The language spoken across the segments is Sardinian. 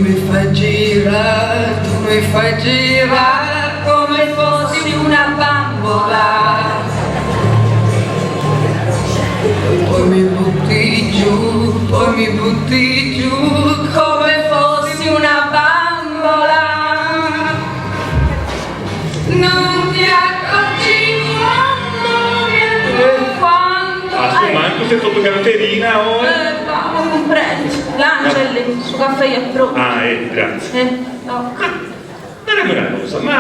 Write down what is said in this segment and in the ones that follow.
mi fai girare, tu mi fai girare come fossi una bambola. Poi mi butti giù, poi mi butti giù come fossi una bambola. Non ti accorgi quando mi quando... A su mancu ses totu canterina oe. Eh, ma non cumprendi. L'Angeli, su caffè è prontu. Ah, eh, grazie. Eh, no. Ma, narami una cosa, ma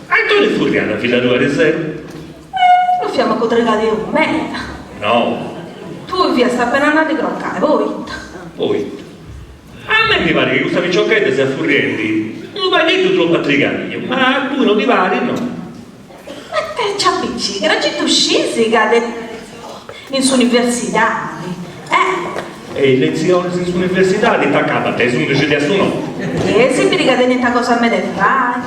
a it'ora est furriada filla tua ariseru? Eh, no fiat codrigada meda. No. Tui fiast appena andadu a ti crocai, poita? Poita? A mei mi parit chi custa piciochedda siat furriendi unu pagheddu tropu a trigadiu, ma a tui no ti parit, no? Ma ite ci apicigat, gei ddu scisi ca tenit in s'universidadi, eh! E is letzionis in s'universidadi ita acabant a is undixi de a su noti? E si biri ca tenint cosa meda 'e fai.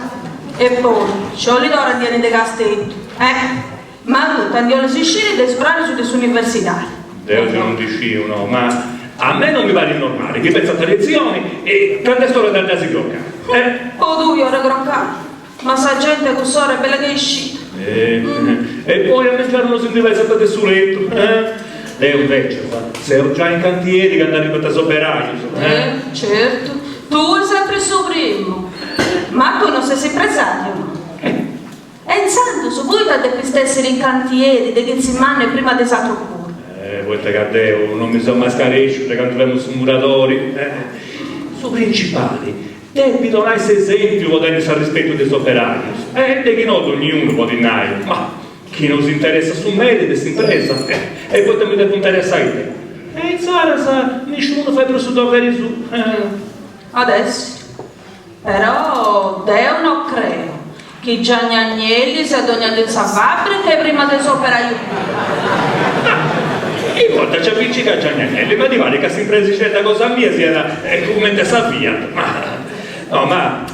E poi, nci 'olit ora a ndi 'enni de Casteddu, eh! Ma tui ita ndi 'olis sciri de is orarius de s'universidadi? Deu gei non ndi sciu, no, ma a mei non mi parit normali chi fetzant letzioni e candu est ora de andai a si crocai, eh? Po tui ora 'e crocai, ma sa genti a cuss'ora est bella che iscida. E poi a mengianu non si ndi pesant de su letu, eh? Deu invecias seu giai in cantieri candu arribant is operaius, eh? Certu, tui sempri su primu, ma tui non ses impresariu, no? E intzandus, poita depist essiri in cantieri de chitzi mannu e prima de is atrus puru? Eh, poita ca deu non mi seu mai scaresciu de candu femu su muradori. Eh, su principali depit donai s'esempiu po tenni s'arrispetu de is operaius, e de chi no donniunu podit nai, ma chi no s'interessat su meri de s'impresa, e poita mi depu interessai deu? E insaras nisciunu fait prus su doveri suu. Eh. Adesso. Però deu no creu chi Gianni Agnelli siat dognandu in sa fàbrica e prima de s'operaiu puru. Ma imoi ita ci apicigat Gianni Agnelli, ma ti parit ca s'impresixedda cosa mia siat cumenti a sa Fiat? Ma no, ma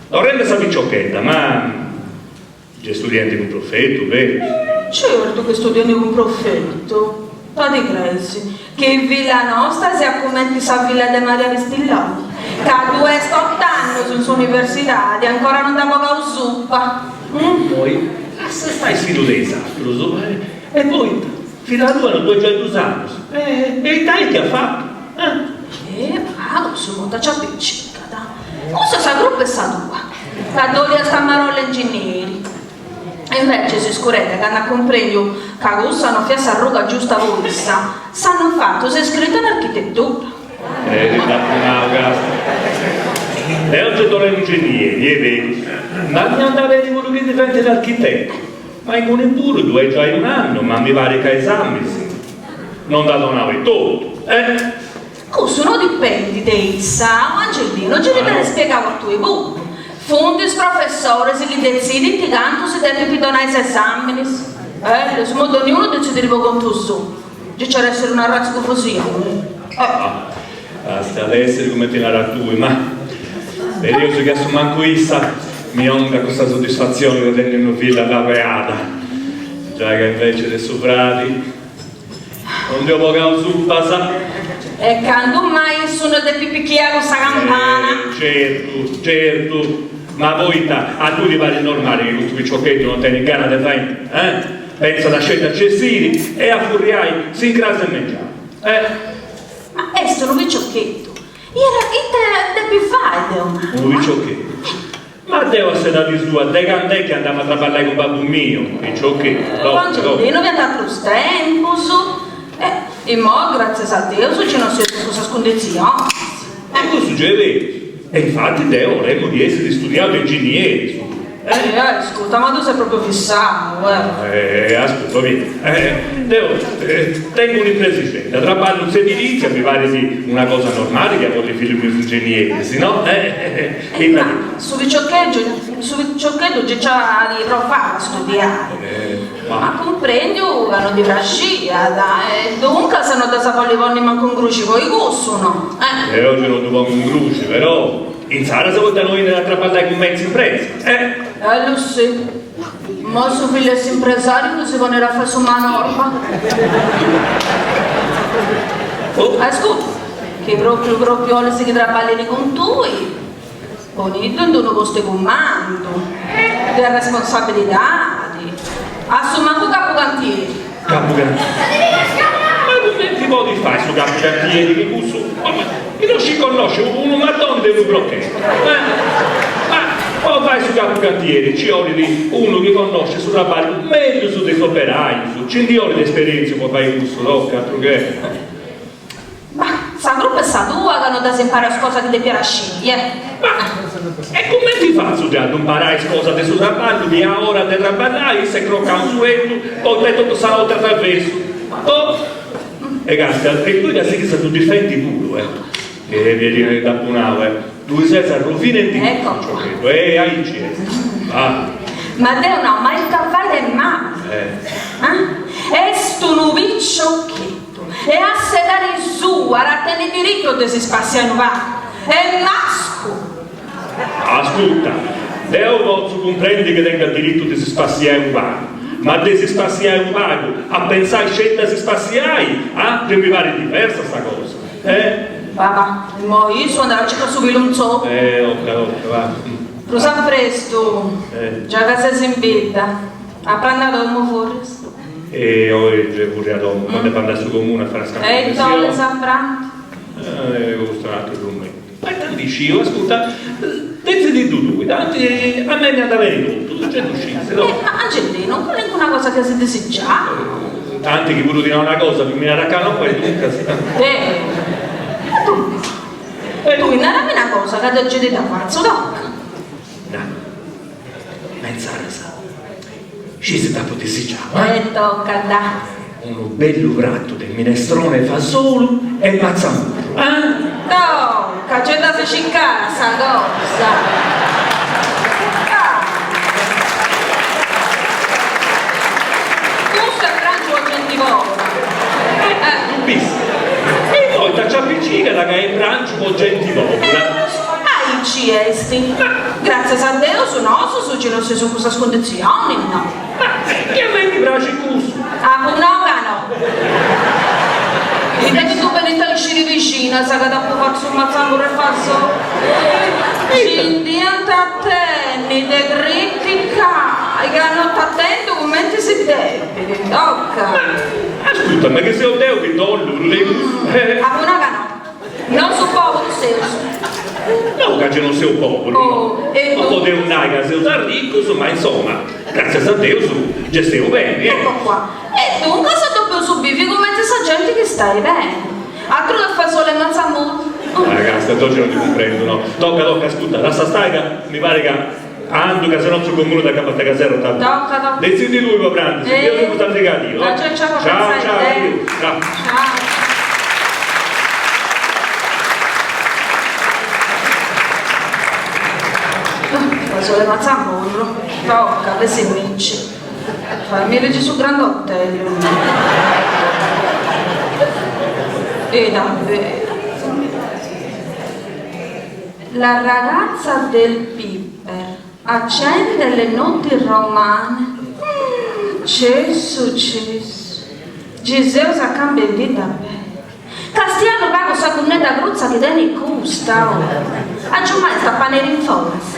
torrendi a sa piciochedda, ma Gei studiendi cun profetu, berus? Certu chi studiendi cun profetu. Ta ti creis chi filla nosta siat cumenti sa filla de Maria Pistilloni, ca ddu est ot'annus in s'universidadi e ancora non nd'at bogau suppa? Poi, lassa stai is fillus de is atrus, e poita, filla tua non ddu est giai dus annus, e ita est chi at fatu? E ma cussu poita ci apicigat? Cussa sa crupa est sa tua, ca dd'oliast amarolla inginnieri. E invecis iscuredda candu at cumprendiu ca cussa no fiat s'arruga giusta po issa, s'annu fatu s'est iscrita in architetura. Eh, ti dd'apu nau, casta. Deu gei dd'olia inginnieri, est berus, ma mi andat beni puru chi diventit architetu. Ma inguni puru ddu est giai un'annu, ma mi parit ca esamis non nd'at donau etotu, eh. Cussu no dipendit de issa, o Angelino, gei ti dd'at spiegau a tui puru. Funt is professoris chi detzidint cantu si depint donai is esaminis. Ellus, imoi donniunu detzidit po contu suu. Gei nc'at essiri una arratza 'e confusioni. Ah, bastat essiri cumenti naras tui, ma spereus chi a su mancu issa mi 'ongat custa soddisfatzioni de tenni una filla laureada, giai ca invece de su fradi Non nd'eus bogau supas. E candu mai issu no depit pichiai cussa campana? Eh, certu, certu. Ma poita a tui ti parit normali chi custu piciocheddu non tenit gana de fai, eh? Pentzat sceti a cessiri e a furriai s'incras e mengianu, eh? Ma est unu piciocheddu. Ita depit fai deu naru? Unu piciocheddu. Ma deu a s'edadi sua, de cand'est chi andamu a traballai cun babbu miu, piciocheddu, O Angelino, fiant atrus tempus, e immoi, gratzias a Deus, gei no seus in cussas cunditzionis. E cussu gei est berus, e infati deu 'olemu chi essit studiau de inginnieri su. Eh, ascurta, ma tui ses propriu fissau, eh. Eh, ascurta, via, deu tengu un'impresixedda, traballu in s'edilizia, mi parit una cosa normali chi ia bolli fillus mius ingennieris, no? Eh, Ma su piciocheddu, su piciocheddu gei nc'at provau a studiai, ma at cumprendiu ca no ddi praxiat e duncas no dd'as a bolli ponni mancu in gruxi po icussu, no? Eh. Deu gei no ddu pongu in gruxi, però insaras poita no 'enit a traballai cun mei in s'impresa, eh? Ellus si. Immoi su fillu 'e s'impresariu si ponit a fai su manorba. Oh. Ascurta. Chi propriu propriu 'olis chi traballint cun tui, poniddu in d'unu postu 'e cumandu, de responsabilidadi, a su mancu capu cantieri. Capu cantieri? Ma cumenti podit fai su capu cantieri chi cussu, chi no scit connosci unu matoni de unu brochettu? Ma po fai su capu cantieri nci 'olit unu chi connoscit su traballu mellus de is operaius, nci ndi 'olit esperientzia po fai cussu, toca, atru che. Ma sa crupa est sa tua ca no dd'as imparau is cosas chi depiat sciri, eh! Ma e cumenti fatzu deu a ddu imparai is cosas de su traballu chi a ora de traballai isse est crocau in su letu poita est totu sa notti a travessu? Oh! E castia, e tui ca sighis a ddu difendi puru, eh! E Pierina ti dd'apu nau, eh! Tui ses arrovinendi Ecco su piciocheddu, e aici est, va! Ma deu nau, ma ita fait de mali? Eh! Est unu piciocheddu E a s'edadi sua at a tenni diritu de si spassiai unu pagu. Est mascu! Ascurta, deu potzu cumprendi chi tengat diritu de si spassiai unu pagu, ma de si spassiai unu pagu a pensai sceti a si spassiai, ah, gei mi parit diversa sa cosa, eh? Va, va, immoi issu andat a circai su filuntzou. Eh, toca, toca, va. Prus a prestu, giai ca ses in bidda, a prandi a domu furris. E oi gei furriu a domu, ma depu andai a su comunu a fai unas cantu E ita 'olis a prandu? Eh, custu est un'aturu trumentu. Ma ita ndi sciu, ascurta, detzidi-ddu tui, tanti a mei mi andat beni totu, gei ddu scis, no? Eh, ma Angelinu, calincuna cosa chi as disigiau? Tanti chi puru ti nau una cosa, mi naras ca no e duncas. Deu? Ma tui, tui narami una cosa ca deu gei ti dda fatzu, toca. Na. Ma insaras, scis ita apu disigiau, eh? E tocat. Unu bellu pratu de minestrone 'e fasolu e matzamurru, ah? Toca, gei dd'as circada sa cosa. Custu est prangiu po genti pobora. Ddu bis? E immoi t'aciapicigat ca est prangiu po genti pobora. Aici est. Gràtzias a Deus nosus gei no seus in custas cunditzionis, no? Ma chi a mei mi praxit cussu! Apu nau ca no! Ita ti ddu benint a isciri bixinas ca t'apu fatu su matzamurru e fasou? Nci nd'iant a tenni de criticai ca no t'atendu cumenti si depit, toca! Ma ascurta, ma chi seu deu chi dd'ollu prus de cussu? Apu nau ca no! Nosu poburus seus. No ca gei non seus poburus, no. Non podeus nai ca seus arricus, ma insoma, gratzias a Deus gei steus beni, ecco. Ecco qua. E duncas dopeus bivi cumenti sa genti chi stait beni. Atru che fasolu e matzamurru. Ah, castia, deu gei non ti cumprendu, no. Toca, toca, ascurta, lassa stai ca mi parit ca andu ca sennò su comunu t'acabat ca serrat. Toca, toca. Detzidi tui po prandi, si deu seu prus afrigadiu. Ciao, ciao, ciao, ciao, ciao, adiu, ciao. Ciao. Fasolu e matzamurru. Toca, bessimicci. Faimi ligi su Grand Hotel. E davvero. La ragazza del piper accende le notti romane. Cessu cessu. Gi seus acambendi-dda beni. Castia unu pagu sa gunnedda crutza chi tenit custa, oh. Agiumai est a paneri in foras.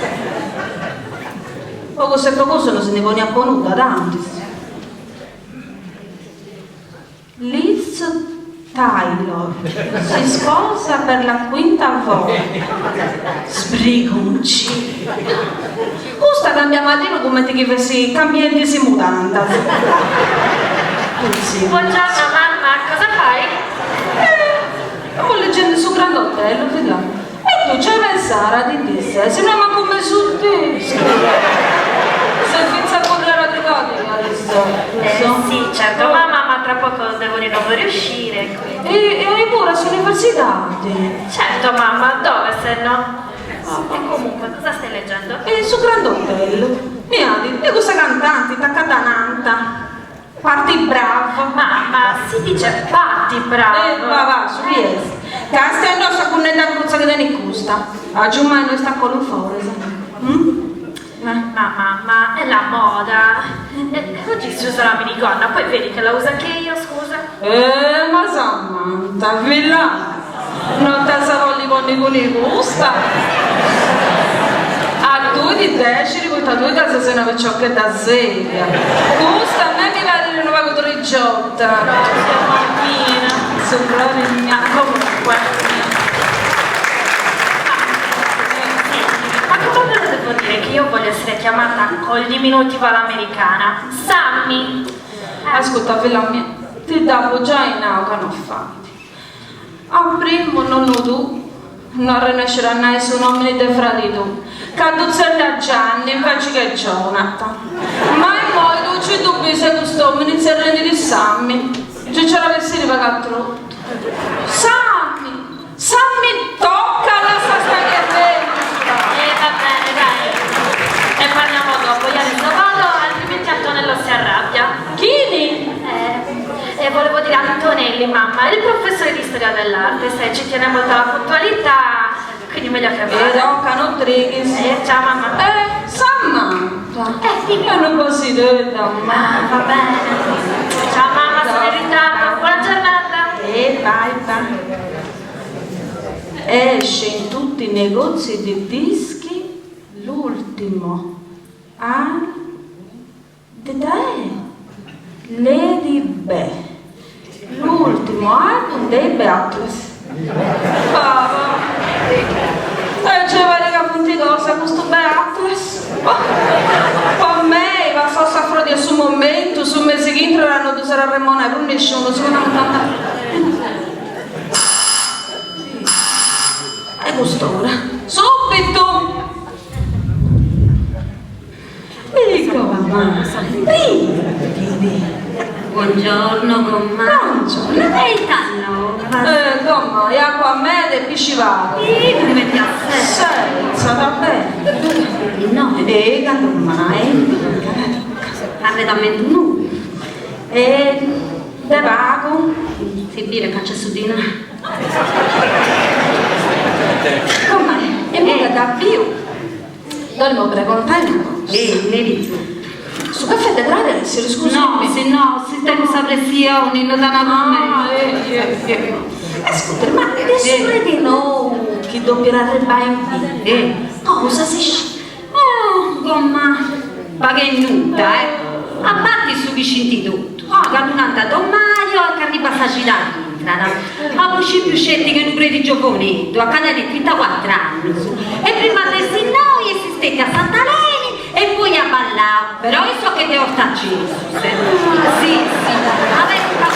Po cussu e po cussu no si ndi poniat po nudda, tantis. Liz Taylor si sposa per la quinta volta. Sbrigoncina. Custa cambiat maridu cumenti chi fessit cambiendi is mudandas. Buongiorno mamma, cosa fai? Eh, femu ligendi su Grand Hotel, filla. E tu ce pensara ti ndi ses, no est mancu mesudì. Ses fintzas currera di cadia, Eh sì, certo mamma, ma tra poco devo di nuovo riuscire, quindi. E oi puru a s'universidadi. Certo mamma, dove se no? E comunque, cosa stai leggendo? E su Grand Hotel. Miadi, de cussa cantanti, ita ca dda nanta. Parti brava. Mamma, si dice Patty Pravo. E va va, su chi est. Castia no sa gunnedda crutza chi tenit custa. Agiumai no est a colu foras. Ma mamma, è la moda. Oggi si usa la minigonna, poi vedi che la uso anche io, scusa. Eh, ma Samantha, filla. No t'as a bolli ponni cun i custa? A tui ti dexit poita tui ca ses una piciochedda seria. Custa a mei mi parit unu pagu trigiota. Grazie mammina. Su frori miu. Comunque. Ma come ve lo devo dire che io voglio essere chiamata col diminutivo all'americana? Sammy! Ascurta filla mia, ti dd'apu giai nau ca no fait. A primu nonnu tuu no arrennescit a nai su nomini de fradi tuu, ca ddu tzerriat Gianni inveci che Jonathan. Ma immoi tui ci ddu bis cust'omini tzerriendi-ti Sammy, gei nc'at a bessiri pagu a trotu. Sammy! Sammy toca lassa stai chi est mellus! E va bene dai, ne parliamo dopo, io adesso vado altrimenti Antonello si arrabbia. Chini? Eh, e volevo dire Antonelli, mamma, il professore di storia dell'arte, sai, ci tiene molto alla puntualità, quindi meglio che E vada. toca no trighis. Eh, ciao mamma. Eh, Samantha! Eh, dimmi. È una cositedda, Ah, va bene. Ciao mamma, sono in ritardo. Buona giornata. E vai, vai. Esce in tutti i negozi di dischi l'ultimo A de dae Lady Be. L'ultimo album dei Beatles. Baba. E nci parit ca funt cosa custus Beatles. Po mei, passau s'afròddiu 'e su momentu, su mesi chi intrat no ddus at a arremonai prus nisciunus. E cust'ora. Subitu! Ecco mamma, brividi. Buongiorno gomma. Buongiorno. E ita nova. Eh, gomma, acqua meda e pisci pagu. Ih, cumenti a Senza, va bene. No. E candu mai? Arredamentu nou. E de pagu? Si biri ca nc'est su dinai. Gomma, e imoi ca t'apu biu. Dd'olimu pregontai una cosa. Eh, neri tui. Su caffè de gradessiri, scusi. No, si no, si tengu sa pressioni, no t'at a Ah, eh, eh, eh. Ascurta, ma de su predi nou chi dopiat arribai in bidda, Eh. cosa si scit? Oh, gomma, pagu e nudda, eh. A parti su chi scint totus, ca ddu nant Don Mario e ca arribat sa cida chi intrat. Apu scipiu sceti ca est unu predi giovoneddu, ca tenit trintacuatr'annus, e prima de essi innoi est stetiu a Sant'Aleni e poi a Ballau, però issu est de Ortacesus. Si, si, abetu ca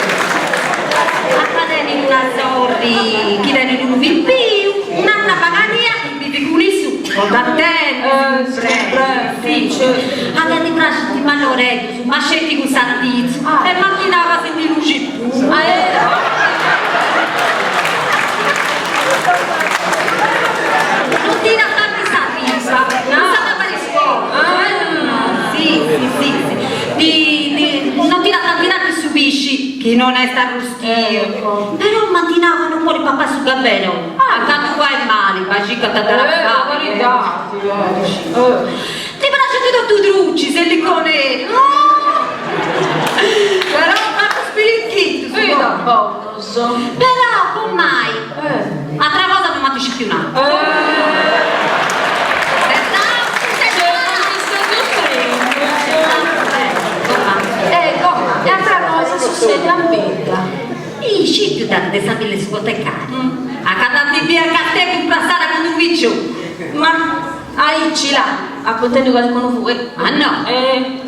A ca tenit una sorri chi tenit unu pipiu, un'atra bagania chi bivit cun issu po da tempus, si cumprendit, si. A ca ddi praxint is malloreddus, ma sceti cun sartitzu, e mantinava si ndi luxit puru. Non tirat tanti sa ripa, non s'at a fai sfortzu, si, si, si, si, non tirat tanti tanti su pisci, chi non est arrustiu, però mantinava non bolit papai su gabelou, a candu fait mali, ma circat de dda fai. Ddi praxint totu drucis e liconeris, però pagu spirichittus. Però, gomai, atra cosa non m'ant scipiu nai. E atra cosa sussediat in bidda? Ih, scipiu dd'at de sa filla 'e su potecariu, a ca dd'ant bia a Casteddu imprassada cun unu piciocu. Ma aici là, apu intendiu calincunu fueddu. Ah no? Eh,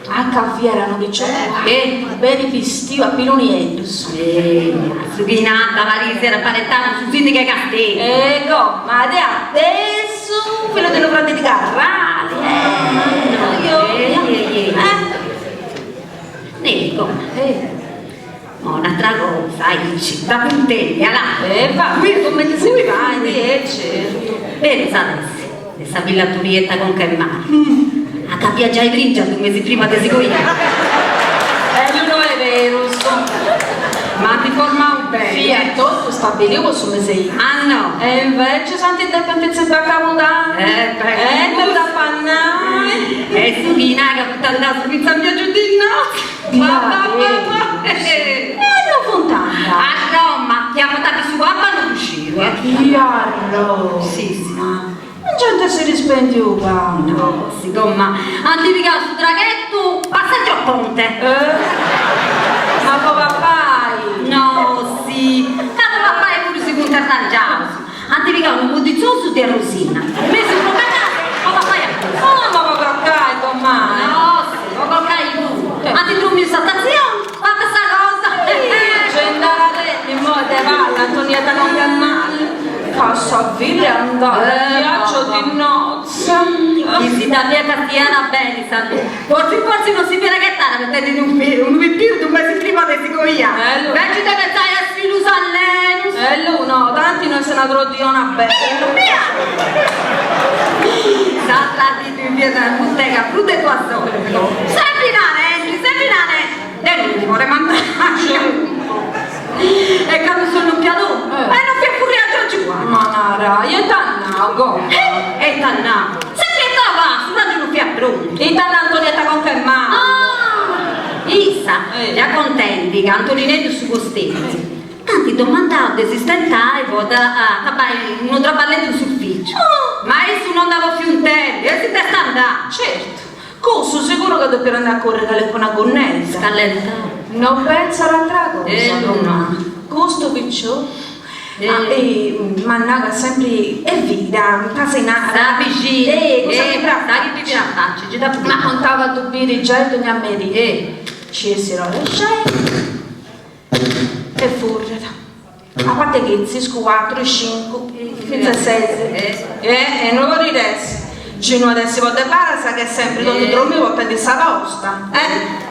a ca fiat unu piciocu Eh. beni bistiu a pilus nieddus. Eh, su chi nant paris era aparentau cun su sindigu 'e Casteddu. Eh, gomma, de atesu, fillu de unu fradi de carrali. Eh, Eh, eh, eh. Eh. Neri, gomma. Eh. Ma un'atra cosa, aici, t'apu intendia, là. E va, cumenti si fait, e certu. Pentzades, de sa filla Antonietta conca 'e mari. A ca fiat giai pringia dus mesis prima de si coiai. Ello no est berus. Ma ant formau beni. Fiat totu stabiliu po su mese 'e. Ah no! E invecias ant depiu antitzipai a cabudanni. Eh beh. E ita t'apu a nai. E su chi nai ca funt andaus fintzas a viaggiu di nozze. Ma va va va. E no funt andaus. A Roma, chi at portau su papa no ddu sciu eh. Chi a Roma. Si si. Non nci ant essiri spendiu pagu. No, si gomma, ant pigau su traghettu passaggio a ponte. Eh? Ma po papai? No, si, ca po papai puru si funt arrangiaus. Ant pigau unu budditzosu de Rosina, mesu crocadau po papai a postu. Oh, ma po crocai, gommai. No, si, po crocai puru. Ant dromiu in sa statzioni, fata sa cosa. Gei nd'at a tenni immoi de palla, Antonietta conca 'e mali. Ca sa filla est andada in viaggio di nozze. Chi si dda fiat castiada beni sa fortzis fortzis non si fiat ghetada po tenni unu unu pipiu dus mesis prima de si coiai. Inveci de pensai a is fillus allenus. Ellu no, tanti no est una troddiona bella. S'atra dì ddui fiat in butega prus de duas oras. Sempri narendi, sempri narendi. Deu non ndi podemu andai. E candu seu lòmpia a domu, e non fiat furriau Giuanni. Ma nara, ita at nau, gomma? E ita at nau? S'est ghetau ca su prangiu non fiat prontu. Ita at nau Antonietta conca 'e mali? Ah! Issa, fiat contendi ca Antonineddu su posteri, dd'ant domandau de si stentai po acabai unu traballeddu in s'ufìciu. Ma issu non dd'at bòfiu intendi e si nd'est andau. Certu, Cussu seguru ca depiat andai a curri calincuna gunnedda. Scallentau. No pensat atra cosa, Eh, no. Custu piciocu m'at nau ca sempri Elvira, ca si narat. Sa bixina. Eh, cussa chi sa chi bivit a faci, gei dd'apu M'at contau ca ddu biri giai dogna merì. Nci essit ora 'e cena e furriat. A parte chi ziscu cuatru, cincu, fintzas ses. E no podit essi. Gei no at essi po de badas ca est sempri totu dromiu portendi sa posta. Eh!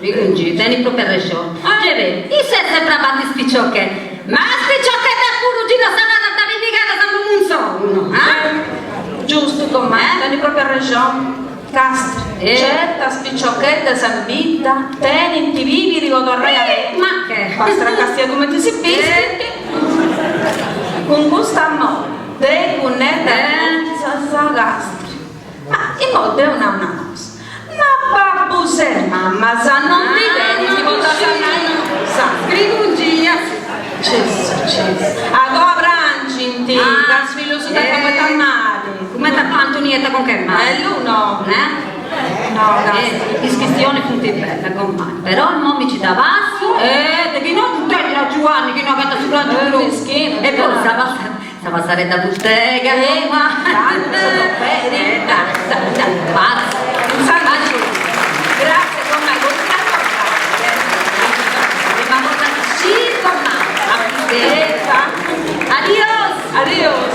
Rigungi, tenit propriu arrexoni. Gei beru, issu est sempri avatu is piciocheddas. Ma is piciocheddas puru gei no s'abarrant pinnigadas a unu muntzoni, ah? Giustu, gomai, tenit propriu arrexoni. Castri, certas piciocheddas in bidda tenint pibiri po torrai a lei. Ma che? Bastat a castiai cumenti si bistint. Cun custa moda de gunnedda sa Castri. Ma imoi deu nau una cosa, ma babbus e mammas non ndi tenint po ddas nai una cosa? Sbrigungia! Cessu, cessu. Agoa prangint, ca is fillus dda faint a mali. Cumenti at fatu Antonietta conca 'e mali. Ellu no. Eh? No, Castri. Is chistionis funt bellas, gomai. Però immoi mi ci dda passu. Eh, de chi no ddu tenit a Giuanni chi no agatat su prangiu Eh, prontu. mischinu. E poi sa sa passaredda butega, gomai. Dai, Eh, dai, dai, dai, passu. Intzandus, Grazie, gomai, continua a torrai. Prima cosa chi sciri, gomai. A butega. Adios. Adios.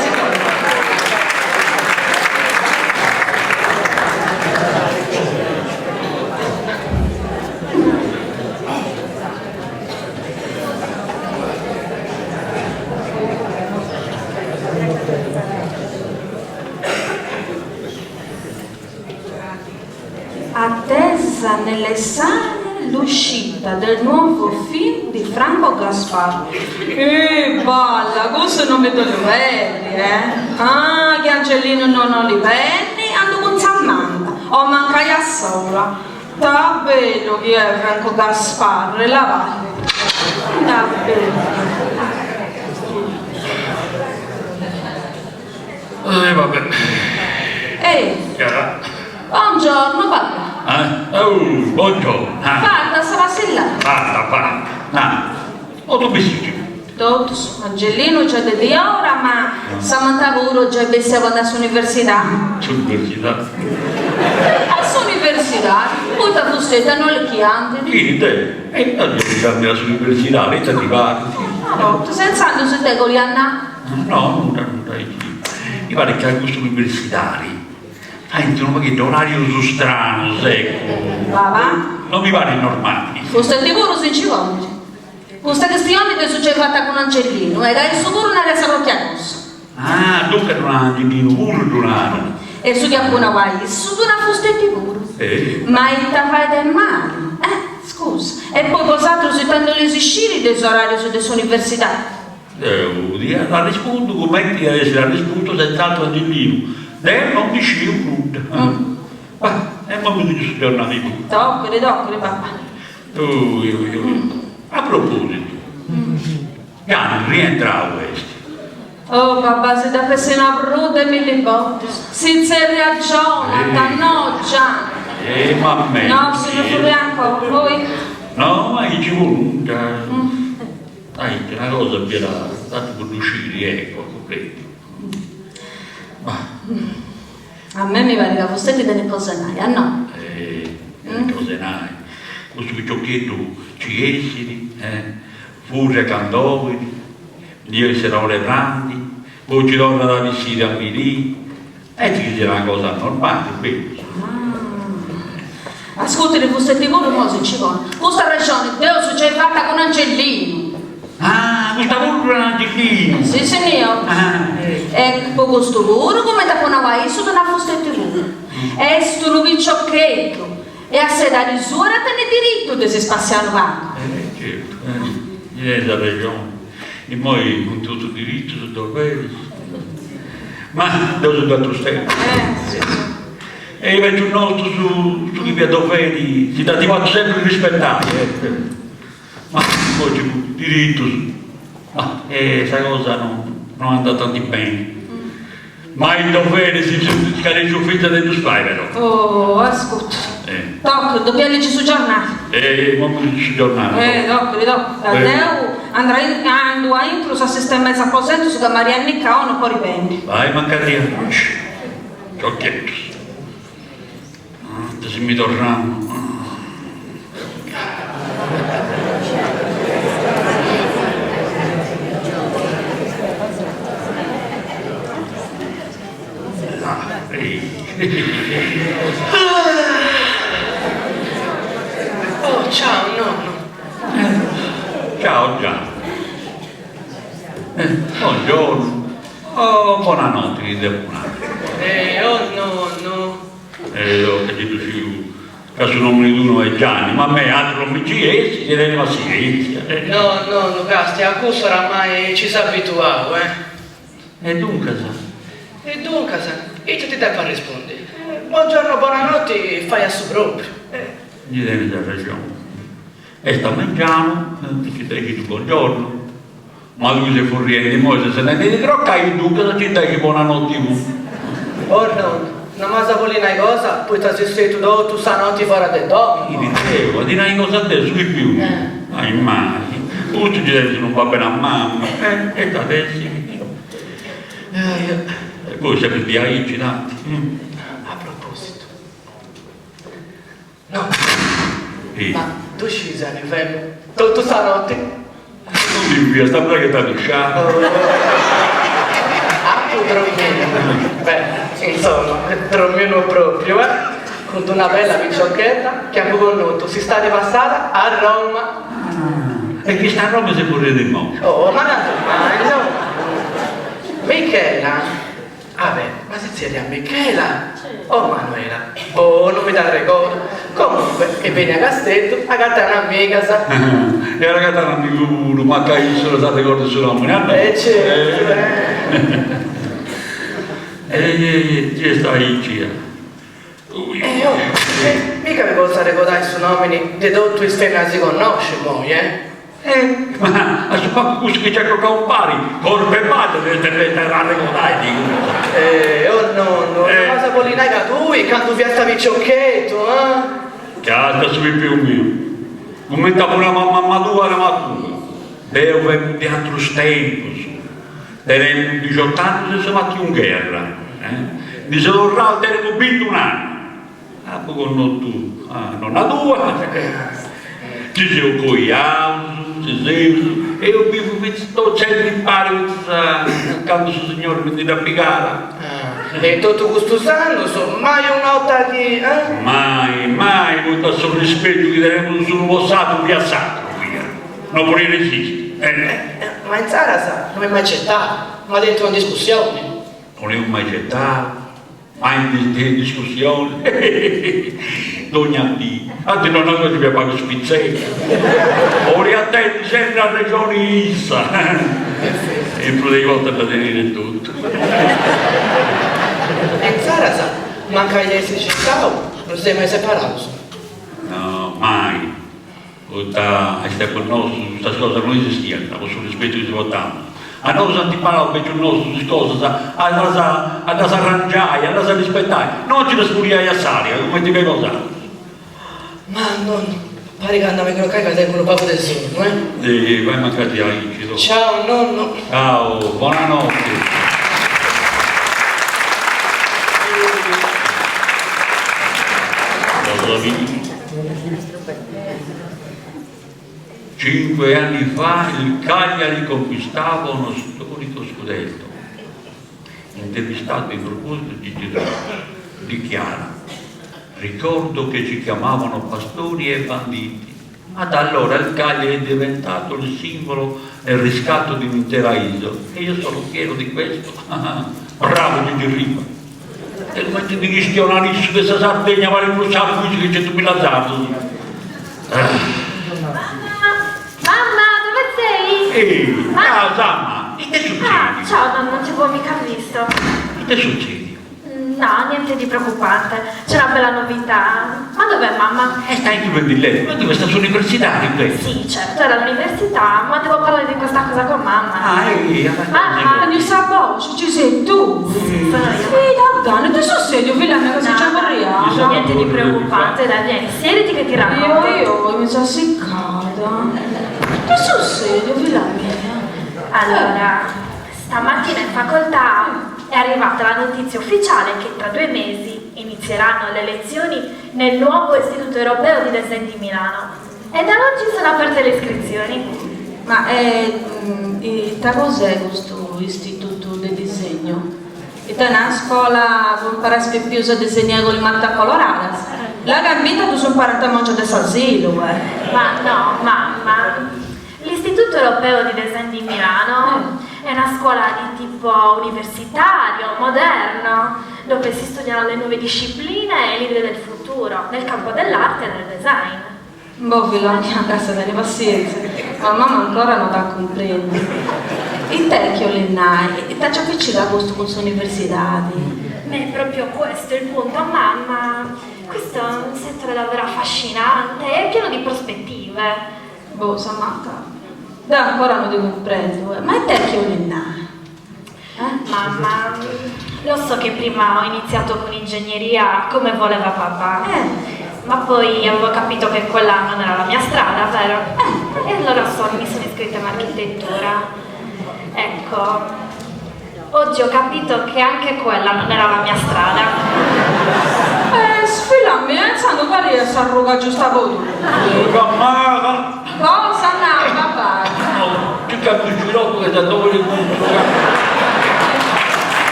Attesa nelle sale l'uscita del nuovo film di Franco Gasparri. Eh, balla, cussu non mi ddu perdi, eh? Ah, chi Angelinu non 'olit benni, andu cun Samantha, o mancai a sola. Ta bellu chi est Franco Gasparri, la vai. Ta bellu. E va bè. Ehi. Chiara. Buongiorno papà. Eh? Oh, buongiorno. Ah. Fatta sa passillada. Fatta, fatta. Ah. O tu bessiti? Totus, Angelinu giai de diora, ma Samantha puru giai bessia po andai a s'universidadi. S'universidadi? A s'universidadi, poita fusteti no 'olit chi andit? Chini, deu? E ita deu chi andi a s'universidadi, ita ti parit? Una borta, e intzandus ita 'olia nai? No, nudda, nudda, mi parit ca custus universitaris faint unu pagheddu orarius stranus, eccu. Papà. Non mi parit normali. Fusteti puru si nci ponit. Custa chistioni dd'eus giai fata cun Angelinu e ca issu puru narat sa propria cosa. Ah, duncas ddu narat Angelinu puru ddu narat. E su chi apu nau a issu ddu nau a fusteti puru. Eh. Ma ita fait de mali? Eh, scusa. scusa. E poi bosatrus ita ndi 'oleis sciri de is orarius de s'universidadi? Deu dd'iat arrespundiu cumenti iat essi arrespundiu senz'atru Angellinu, deu non ndi sciu nudda. Bah, e immoi mi liggiu su giornali puru. Toccari, toccari, papà. Ui ui ui. A propositu, Gianni rientrau est. Oh papà, si dep'essi nau prus de milli bortas. Si zerriat Jonathan, no Gianni. Eh, ma menti. No, si no furriat ancora, poi. No, aici puru, aici una cosa fiat tanti po ddu sciri, ecco, cumprendi. Bah. A mei mi parit ca fusteti tenit cosa 'e nai, a no? Eh, tenit cosa 'e nai. Custu piciocheddu ci essit, eh, furriat cand'olit, ndi essit a ora 'e prandi, poi ci torrat a bessiri a merì, est chi siat una cosa normali, berus? Ah, ascurtiri fusteti puru imoi si nci ponit. Custa arrexoni dd'eus giai fata cun Angellinu. Ah, custa puru cun Angellinu! Si, signor. Ah, eccu. E po custu puru, cumenti apu nau a issu, ddu nau a fusteti puru. Est unu piciocheddu e a s'edadi sua tenit dirittu de si spassiai unu pagu. Eh, certu, eh, tenis arrexoni. Immoi cun totu dirittus e doveris. Ma ddoi funt atrus tempus. Eh, si, si. E is becius nostus su chi fiat doveri si dd'ant fatu sempri rispetai, eh. Ma immoi ci funt diritus, ma e sa cosa no no andat tanti beni. Ma is doveris si funt scarescius finzas de ddus fai però. Oh, ascurta. Eh. Tocat, depia ligi su giornali. Eh, immoi mi ligi su giornali. Eh, tocat, tocat. Deu andu aintrus a sistemai is aposentus ca Maria Annica no podit benni. Vai mancadria. Cioccheddus. Si mi torramu. Oh, ciao nonno. Ciao Gianni. Buongiorno. Oh, bonanotti chi depu nai. Eh, oh nonno. Eh, oh, ca gei ddu sciu ca su nomini tuu no est Gianni, ma a mei atru non mi nci essit, teni passienzia. No, nonnu, castia, a cussu oramai ci seu abituau, eh. E duncas? E duncas, ita ti depu arrespundi? Buongiorno, bonanotti, fait a su propriu. Nci tenis arrexoni. Est a mengianu, ci dexit su buongiorno. Ma tui ses furriendi immoi ses andendi a ti crocai, duncas ci dexit bonanotti puru. Oh nonnu, no m'as a bolli nai cosa poita seu stetiu totu sa noti fora de domu. Chini deu? A ti nai cosa deu, su pipiu miu? Mai mai. Custu ci tenis unu babbu e una mamma, eh, e ita at essi. E poi sempri diaici tanti. A propositu. No. Ma ddu scis aundi femu totu sa noti? Aundi fiast, a Braghetta Pisciana. Apu dromiu. Beh, insomma, dromiu no propriu, eh. Cun d'una bella piciochedda chi apu connotu s'istadi passada a Roma. Ah, e chi sta a Roma si furriat immoi? Oh, ma candu mai, no. Michela Ah beh, ma si zerriat Michela o Manuela? Boh, non mi dd'arregodu. Comunque, est benia a Casteddu a agatai un'amiga sa. E at agatau un'amigu puru, mancai issu no s'arregordet su nomini, a no? E certu, eh. E chi est aici? E oh, e mica mi potzu arregodai su nomini de totu is feminas chi connosciu immoi, eh? Eh, ma a su mancu cussu chi nc'at crocau impari, corpu e badda ddu depis arregodai, digu. Eh, oh nonnu, no m'as a bolli nai ca tui, candu fiasta piciocheddu, ah? Castia su pipiu miu, cumenti apu nau a mamma tua nau a tui, deu femu de atrus tempus, tenemu dixot'annus e seu partiu in gherra, eh, ndi seu torrau e tenemu bintun'annu Apu connotu a nonna tua, ci seus coiaus, ci seus, eus biviu fintzas totu sempri impari fintzas a candu su Signori mi ndi dd'at pigada. E totu custus annus, mai una 'orta chi, eh? Mai, mai, poita su rispetu chi tenemus s'unu po s'atru fiat sacru, fiat, no podiat esisti, eh. Ma insaras no eis mai certau, mai tentu una discussioni? Non eus mai certau, Mai in discussioni, dogna dì. Anti nonna tua ci fiat pagu spitzeddu. 'Oliat tenni sempri arrexoni issa. E in prus de is bortas dda teniat etotu. E insaras, mancai de essi circau, no si seis mai separaus? No, mai. Poita a is tempus nostus custas cosas no esistiant, po su rispetu chi si portamus. A nosu ant imparau is becius nostus is cosas a ddas a ddas arrangiai, a ddas arrispetai, no a nci ddas fuliai a s'aria, cumenti feis bosatrus. Ma nonnu, parit ca andu a mi crocai ca tengu unu pagu de sonnu, eh? E fai mancai diaici, totu. Ciao nonnu. Ciao, bonanotti. Cinque anni fa il Cagliari conquistava uno storico scudetto. Intervistato in proposito Gigi Riva dichiara Ricordo che ci chiamavano pastori e banditi, ma da allora il Cagliari è diventato il simbolo del riscatto di un'intera isola e io sono fiero di questo. Bravo Gigi Riva! E cumenti ndi chistionat issu de sa Sardegna parit prus sardu issu chi centumilla sardus. Mamma, mamma, dove sei? Ehi, ciao Samma, ite succedit? Ah, ciao nonno, non ti avevo mica visto. Ite succedit? No, niente di preoccupante, c'è una bella novità. Ma dov'è mamma? E sta intru de lettu, ma dove sta s'universidadi invece? Sì, certo, era all'università, ma devo parlare di questa cosa con mamma. Ah, ehi, Mamma! Teniu sa boxi, ci sei tu? Sì, sono io. Ita gana, ite sussediu, filla mia, ca si già furriada. Niente di preoccupante, dai, vieni, siediti che ti racconto. Io, io mi so siccada. Ite sussediu, filla mia? Allora, stamattina in facoltà è arrivata la notizia ufficiale che tra due mesi inizieranno le lezioni nel nuovo Istituto Europeo di Design di Milano. E da oggi sono aperte le iscrizioni. Ma ita cos'est custu istitutu de disegnu? Ita una scola po imparai is pipius a disegnai cun is matas coloradas? Là ca in bidda ddus imparant is mongias de s'asilu, eh! Ma no, mamma, L'Istituto Europeo di Design di Milano è una scuola di tipo universitario, moderno, dove si studiano le nuove discipline e le idee del futuro, nel campo dell'arte e del design. Boh, filla mia, dassa teni passienzia, ma mama ancora no t'at cumprendiu. Ita est chi 'olit nai? Ita ci apicigat custu cun s'universidadi? Ma è proprio questo il punto, mamma. Questo è un settore davvero affascinante e pieno di prospettive. Boh, Samantha, deu ancora no ti cumprendu, ma ita est chi 'olit nai? Eh? Mamma, lo so che prima ho iniziato con ingegneria come voleva papà, ma poi avevo capito che quella non era la mia strada, vero? E allora sono, mi sono iscritta in architettura. Ecco, oggi ho capito che anche quella non era la mia strada. Eh, filla mia, intzandus cali est s'arruga giusta po tui? Mamma! Cosa nau, babbai? No, circa più scirocco che da dove li butto.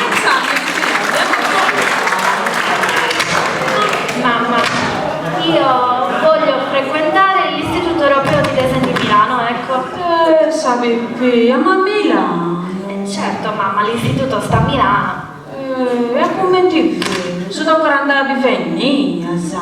Intzandus, filla mia, non Mamma, io voglio frequentare l'Istituto Europeo di Design di Milano, ecco. Eh, sa pipia, ma a Milano? Certo, mamma, l'istituto sta a Milano. Eh, e cumenti feus, tocat a andai a bivi innias,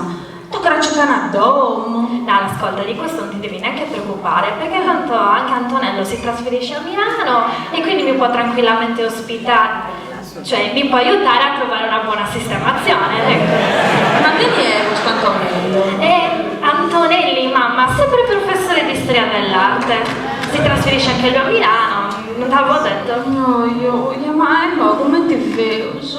tocat a circai una domu. No, ascolta, di questo non ti devi neanche preoccupare, perché tanto anche Antonello si trasferisce a Milano e quindi mi può tranquillamente ospitare, cioè mi può aiutare a trovare una buona sistemazione, ecco. Ma chini est custu Antonello? E Antonelli, mamma, sempre professore di storia dell'arte. Si trasferisce anche lui a Milano, non t'avevo detto? Oi oi, ma imoi cumenti feus?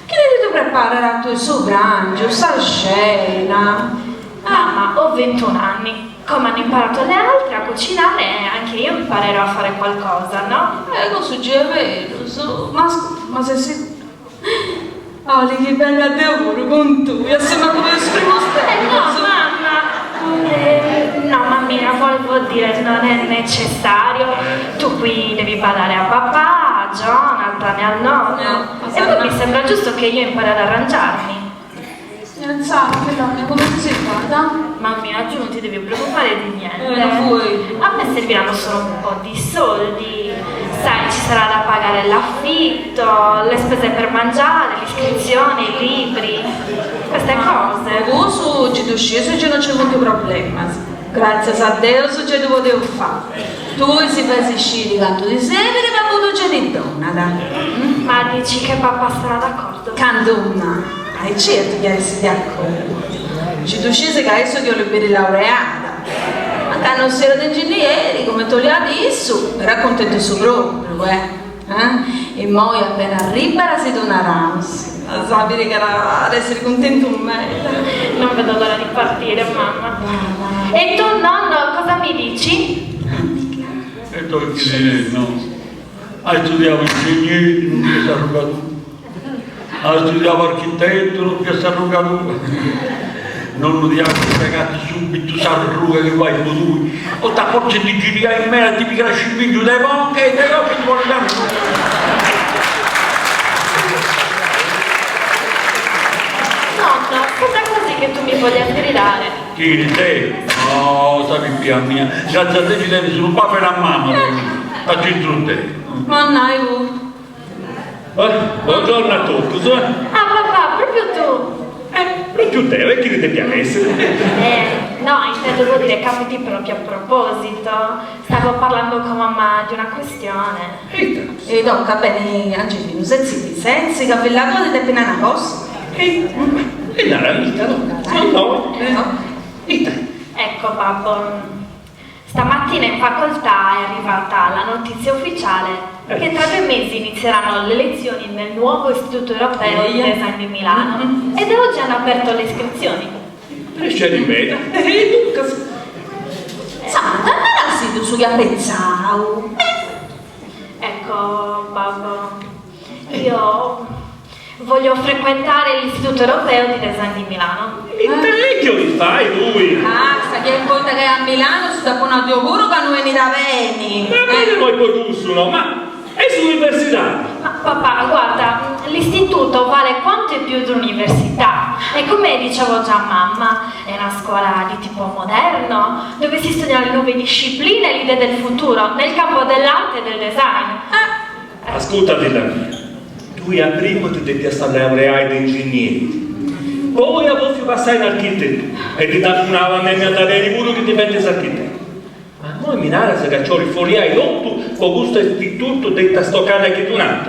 Chini ti ddu preparat a tui su prangiu, sa cena? Mamma, ho 21 anni. Come hanno imparato le altre a cucinare, anche io imparerò a fare qualcosa, no? Eh, cussu gei est berus, ma ma ses si 'Olit chi benga deu puru cun tui, a su mancu po is primus Eh no, tempus. mamma! No, mammina, volevo dire, non è necessario. Tu qui devi badare a papà, a Jonathan e al nonno. E poi mi sembra giusto che io impari ad arrangiarmi. Intzandus, filla mia, cumenti si fait? Mammina, tu non ti devi preoccupare di niente. Eh, no fueddu. A me serviranno solo un po' di soldi. Sai, ci sarà da pagare l'affitto, le spese per mangiare, l'iscrizione, i libri. Queste cose. Cussu gei ddu scieus gei no nci funt problemas. Gràtzias a Deus gei ddu podeus fai. Tui si fais sciri cantu ti serbit, babbu tuu gei ti donat. Ma dici che papà sarà d'accordo? Candu mai, certu chi at essi de acordu. Gei ddu scis ca issu ti 'olit biri laureada. Mancai no siat inginnieri, cumenti 'oliat issu, però est cuntentu su propriu, eh. Immoi appena arribbat si ddu naraus. As a biri ca at essiri cuntentu meda. Non vedo l'ora di partire, mamma. E tu, nonno, cosa mi dici? E tu chi ti no? Hai studiato ingegneri, non ti sei arrugato. Hai studiato architetto, non ti sei arrugato. Nonnu ti at pegatu subitu s'arruga chi fai po tui, o t'afortzis di giriai meda ti pigat scimìgiu de conca e de conca ti ponit arruga. Nonno, sembra quasi che tu mi voglia sgridare. Chini, deu? Oh, sa pipia mia, gratzias a Deus chi tenis unu babbu e una mama, t'agiudu deu. Mannai puru. Buongiorno a totus. Ah papà, propriu tu? Eh, propriu deu, e chini depiat essiri? Eh, no, intendevo dire capiti proprio a proposito. Stavo parlando con mamma di una questione. Ita? E toca beni, Angelinu, setzidi, setzi, ca filla tua ti depit nai una cosa. E e nara, ita, no, no, ita? Ecco babbo, Stamattina in facoltà è arrivata la notizia ufficiale che tra due mesi inizieranno le lezioni nel nuovo Istituto Europeo di Design di Milano e da oggi hanno aperto le iscrizioni. Prexeri meda, e duncas? Santa, narasiddu su chi as pentzau. Ecco, babbo, io Voglio frequentare l'Istituto Europeo di Design di Milano. Ita chi 'olis fai tui? Ah, sa chi est poita ca a Milano si dd'apu nau deu puru ca no 'enit a beni. Va bene no est po cussu no, ma est s'universidadi. Ma papà, guarda, l'istituto vale quanto e più di un'università e come dicevo già a mamma, è una scuola di tipo moderno, dove si studiano le nuove discipline e le idee del futuro nel campo dell'arte e del design. Ascurta filla mia, tui a primu ti depiast laureai de inginnieri, poi as pòtziu passai in architetura e ti dd'apu nau a mei mi andat beni puru chi diventis architetu. Ma immoi mi naras ca nci 'olis furriai totu po custu istitutu de ita stocada chi ddu nant?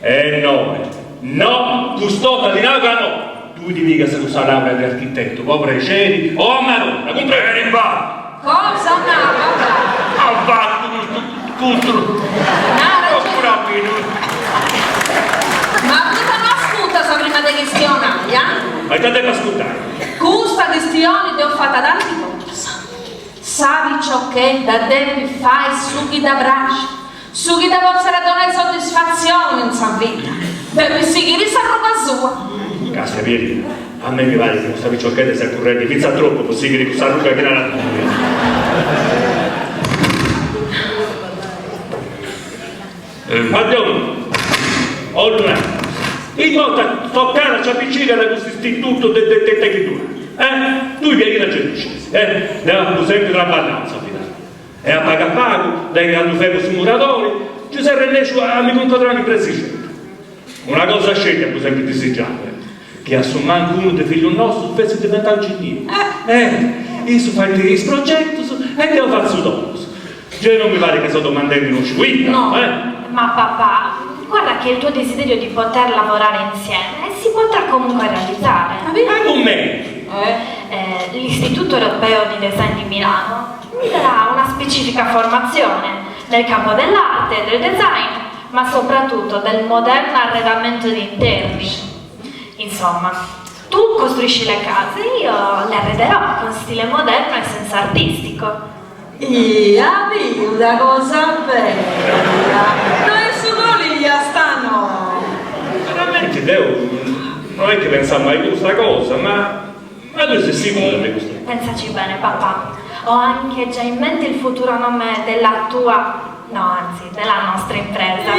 E no, no, cust'orta ti nau ca no! Tui ti pigas cussa laurea de architetu po prexeri o a marolla, cumprendi? Beni fatu! Cosa nau, papà? At fatu custu custu Nara Oppuru a minu. Ma poita no ascurtas prima de chistionai, ah? Ma ita depu ascurtai? Custa chistioni dd'eus fata tanti bortas. Sa piciochedda depit fai su chi dda praxit, su chi dda potzat donai soddisfatzioni in sa vida. Depit sighiri s'arruga sua. Castia Pierina, a mei mi parit chi custa piciochedda siat currendi fintzas tropu po sighiri cussa arruga chi naras tui. Ma deu 'ollu nai, immoi tocat ci apicigat custu istitutu de de de chi ddu nant, eh? Tui Pierina gei ddu scis, eh? Deu apu sempri traballau in sa vida mia e a pagu a pagu, dae candu femu su muradori, nci seu arrennesciu a mi cuncodrai un'impresixedda. Una cosa sceti apu sempri disigiau, chi a su mancu unu de fillus nostus fessit diventau inginnieri. Eh, issu fait is progetus e deu fatzu domus. Gei non mi parit ca seu domandendi no sciu ita, No, eh. ma papà, guarda che il tuo desiderio di poter lavorare insieme si potrà comunque realizzare. Ma cumenti? Eh, l'Istituto Europeo di Design di Milano mi darà una specifica formazione nel campo dell'arte, del design ma soprattutto del moderno arredamento di interni. Insomma, tu costruisci le case, io le arrederò con stile moderno e senso artistico. Ia biu ita cosa bella! No est su coligliasta no! Veramenti deu no est chi pentzamu a custa cosa, ma ma tui ses sigura de custa cosa? Pensaci bene papà, ho anche già in mente il futuro nome della tua No, anzi, della nostra impresa.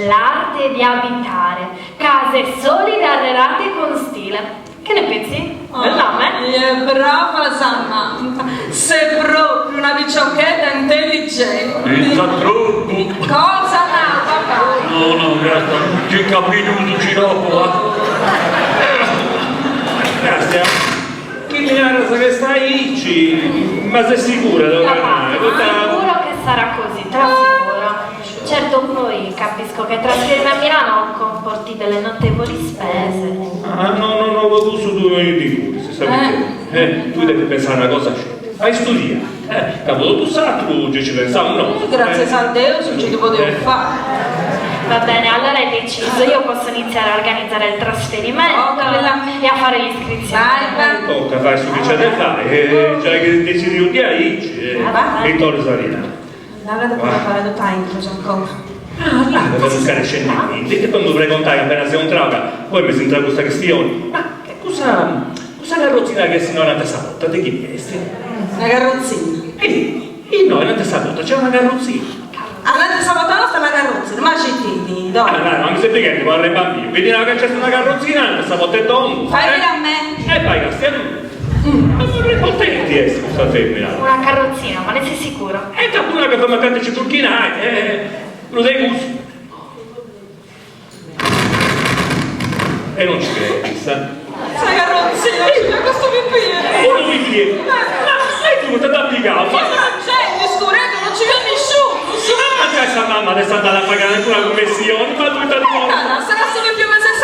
L'arte di abitare, case solide arredate con stile. Che ne pensi? Bel nome? È brava Samantha, sei proprio una picciocchetta intelligente. Pensa troppo. Cosa nau, papà? No, no, grazia, c'è capito su sciroppo, va. Castia, chi mi naras ca est aici, ma ses sigura de Papà, sicuro che sarà così, te lo assicuro. Certo poi capisco che trasferirmi a Milano comporti delle notevoli spese. Ah, no, no, no, po cussu tui non ti curis, sa eh, tui depis pensai una cosa sceti, a istudiai, eh, ca po totu s'aturu gei ci pensaus nosu. Gratzias a Deus nci ddu podeus fai. Va bene, allora è deciso, io posso iniziare a organizzare il trasferimento e a fare l'iscrizione. Vai, vai. Tocca, fai su chi nc'est de fai, eh, giai chi detzidiu diaici, eh, torras a rinai. L'aga de preparare totu a intro ancora. Ah, l'aga de non scaresci niente, ti depu pregontai appena seu intrau ca poi m'est intrau custa chistioni, ma cussa cussa carrotzina chi est innoi ananti a sa porta de chini est? Una carrotzina? Ehi, innoi ananti a sa porta nc'est una carrotzina. Ananti a sa porta nostra una carrotzina, ma citidi, no. Ah, no, ma mi seu pighendi po arrebambiu, chi ti nau ca nc'est una carrotzina ananti a sa porta 'e domu. Fai biri a me. E bai castia tui. Ma prepotenti est custa femina. Una carrozzina, ma ne sei sicuro? E t'apu nau ca fait mancai ci turchinai, e prus de cussu. E non ci creis. Sa carrozzina, ci custu pipiu. Unu pipiu? Ma e tui poita dd'as pigau? Chi prangende, scureddu, non ci fiat nisciunus. Mancai sa mamma dd'est andada a fai calincuna cumessioni, ma tui ita ddi contas? Sarà su pipiu me ses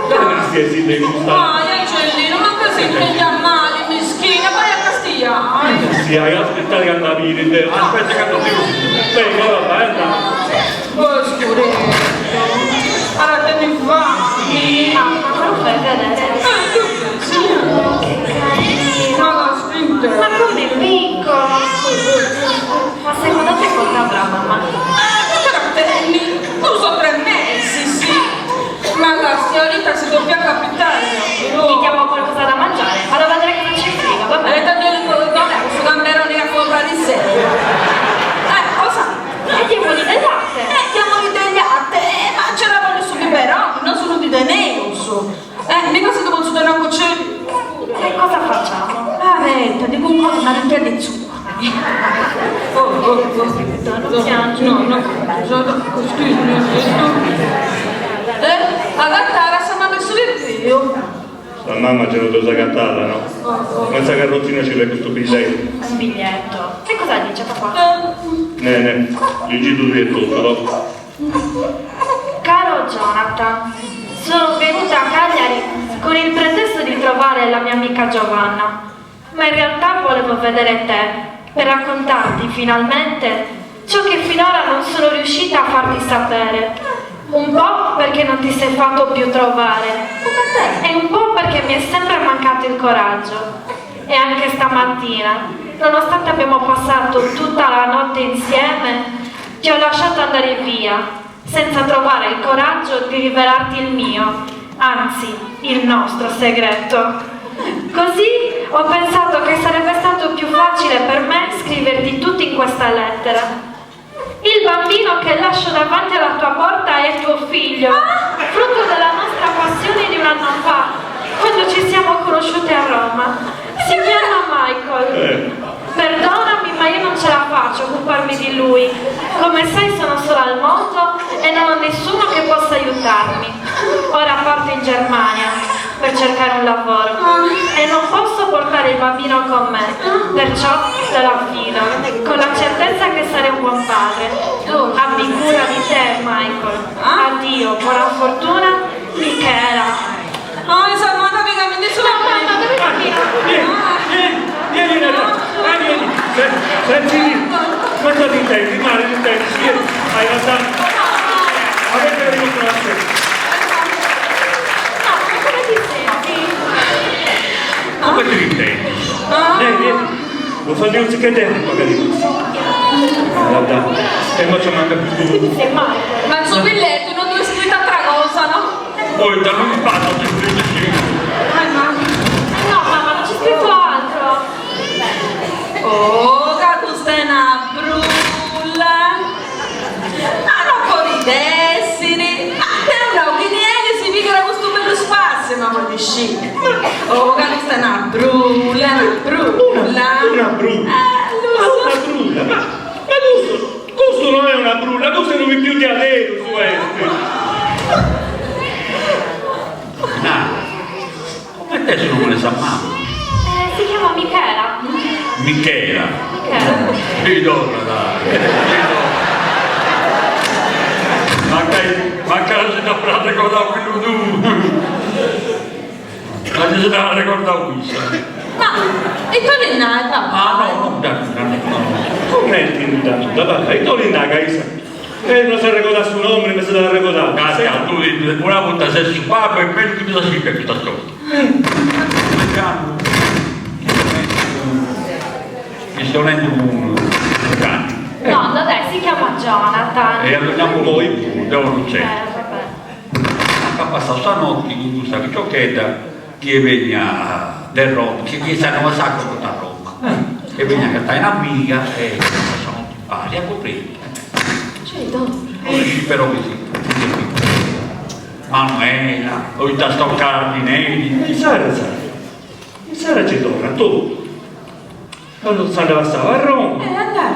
Gràtzias de custa. Ai, Angelino, manca si intendiat mali, mischina, bai a castiai. Castiai, aspettai ca andu a biri deu. Aspetta ca ddu biu. Beni, va va, andamu. Oh, scureddu. Allora teni fami. Mamma, me lo fai vedere? Sì. Che carino. Ma la spinta. Ma com'è piccolo. Ma secondo te quanto avrà mamma? Eh, teni? Dus o tres mesis. Ma la signorita si doppia capitale. Gli diamo qualcosa da mangiare. Vado a vedere cosa c'è in frigo, va bene? E tanto su gamberoni a comprare in serie. Eh, cosa? E diamogli del latte. Eh, diamogli del latte. Eh, ma c'era voglio su biberon, non solo di Deneus. Eh, mica se devo su una cucina. E cosa facciamo? Aspetta, dico un cosa, ma non ti zucca. Oh, oh, oh. Non piangere. No, no, Eh, agattara sa mamma su pipiu. Sa mamma ce l'ho agatada, no? Ma in sa carrozzina ci fait custu bigliettu. Un biglietto. Che cosa dice papà? Ne, ne, ligi tui etotu, no? Caro Jonathan, sono venuta a Cagliari con il pretesto di trovare la mia amica Giovanna, ma in realtà volevo vedere te per raccontarti finalmente ciò che finora non sono riuscita a farti sapere. Un po' perché non ti sei fatto più trovare e un po' perché mi è sempre mancato il coraggio. E anche stamattina, nonostante abbiamo passato tutta la notte insieme, ti ho lasciato andare via, senza trovare il coraggio di rivelarti il mio, anzi il nostro segreto. Così ho pensato che sarebbe stato più facile per me scriverti tutto in questa lettera. Il bambino che lascio davanti alla tua porta è tuo figlio, frutto della nostra passione di un anno fa, quando ci siamo conosciute a Roma. Si chiama Michael. Perdonami, ma io non ce la faccio a occuparmi di lui. Come sai sono sola al mondo e non ho nessuno che possa aiutarmi. Ora parto in Germania per cercare un lavoro e non posso portare il bambino con me, perciò te lo affido, con la certezza che sarai un buon padre. Abbi cura di te, Michael. Addio, buona fortuna, Michela. Ah, insomma, capita, mi dice No, mamma, dove cammino? Vieni, vieni, vieni, vieni, senti, cosa ti intendi? Male ti intendi? Vieni, vai, guarda. Avete riconosciuto. No, ma come ti senti? Come ti intendi? Vieni, vieni. Lo fa di un zicchetto, magari. Guarda, e mo ci manca più tu. Sei Michael. Ma il suo biglietto non dove è scritta altra cosa, no? Poi da non fatto c'è scritto sì. Ai, mamma. Eh no, mamma, non c'è scritto altro. Oh, ca custa est una brulla! Ma non podit essiri! Ma deu nau chi nieni si pigat custu bellu spassiu, ma podit sciri. Oh, ca custa est una brulla, una brulla! Una brulla? Eh, Ma lu una brulla? Ma, ma custu, custu no est una brulla, custu est unu pipiu diaderus est! Nara, come. Comente est su nomene de sa mama? Eh, si chiama Michela. Michela. Michela. Ti torrat, ti torrat. Mancai, mancai si dd'apat arregordau fillu tuu. Ma si si dd'at arregordau issa. Ma, ita 'olit nai, babbai? Ah, no, nudda, nudda, no. Cumenti nudda, nudda, babbai, ita 'olit nai ca issa E no s'arregodat su nomini, ma si dd'arregodat. Castia, tui una borta ses su babbu e mellus chi ddas scipia custas cosas. Chistionendu cun Gianni. Nonno, dai, si chiama Jonathan. E andiamo noi puru, deu non nc'est. At passau sa notti cun custa piciochedda chi est benia de Roma, chi est andau a sa a Roma. Est benia a agatai un'amiga e at passau sa notti impari, at cumprendi. Non si scit però chi si Manuela, poita stoccada dineri. Insaras, insaras nci torrat totu. Candu s'andat passau a Roma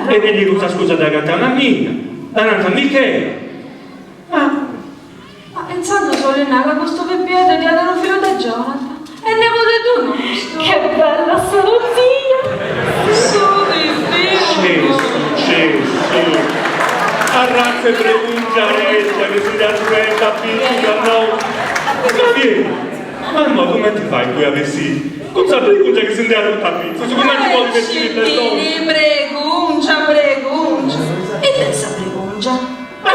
e benit cun sa scusa de agatai un'amiga, dda nant Michela. Ma Ma intzandus 'olit nai ca custu pipieddu est diaderus fillu de Jonathan e nebode tuu nostu. Che bella soru zia! Su pipiu! Cessu, cessu! Arratza 'e pregungia règia chi si nd'arruent a pitzus a nosu! Gabrieli, ma immoi cumenti fait tui a bessiri cun sa pregungia chi si nd'est arruta a pitzus? Cumenti podit bessiri de domu? Pregungia, pregungia! Ita est sa pregungia? Ma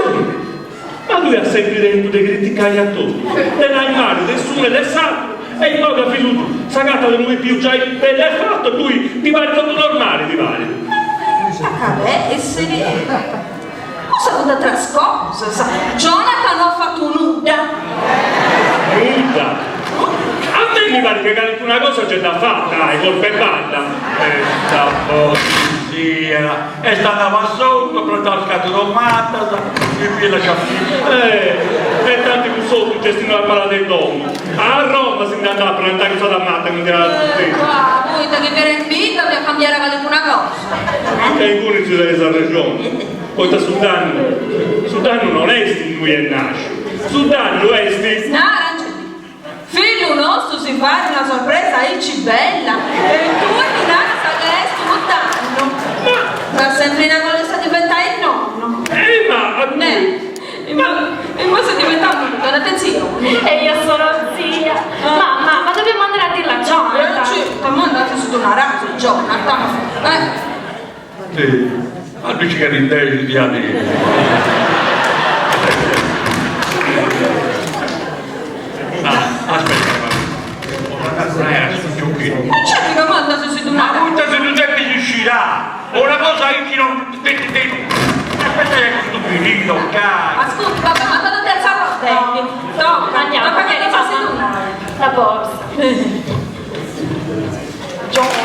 Ma tui as sempri tentu de criticai a totus, de nai mali de s'unu e de s'atru, e immoi ca fillu tuu s'agatat unu pipiu giai bellu e fatu e tui ti parit totu normali, ti parit. Ita at essiri? Cussas funt atras cosas. Jonathan no at fatu nudda. Nudda? A mei mi parit ca calincuna cosa gei dd'at fata, e corpa 'e banda. E sa polizia Est andau a s'ortu a prantai unas cantu tomatas, mi fiat lasciau. Eh, e tanti cuss'ortu nc'est innoi a palas de domu. A Roma si nd'andat a prantai cussa tamata chi ndi at Eh, qua, poita chi fiat in bidda fiat cambiada calincuna cosa. E inguni nci tenis arrexoni, poita su dannu, su dannu non est innui est nasciu, su dannu est. Nara, Angelina, Fillu nostu si fait una sorpresa aici bella e tui mi naras ca est unu dannu. Ma sempri una cosa est diventai nonnu. Eh ma a tui. Immoi seu diventau nonnu, dona attenzioni. E io sono zia. Mamma, ma dobbiamo andare a dirlo a Jonathan. Eh certo, ma andate su ddu naraus a Jonathan. Eh. Si, ma ddu ci cherint dexi diaderus. Ah, aspetta, ma a su giochinu. E certu ca mandas si ddu narat. Ma poita si ddu depis scidai? Una cosa aici non ti. Aspetta che custu pirino, cai. Ascurta, babbai, ma andate a tzarrodendi. Tocca, Andiamo, tocca che vieni, si mamma. ddu narat. La borsa. Jonathan.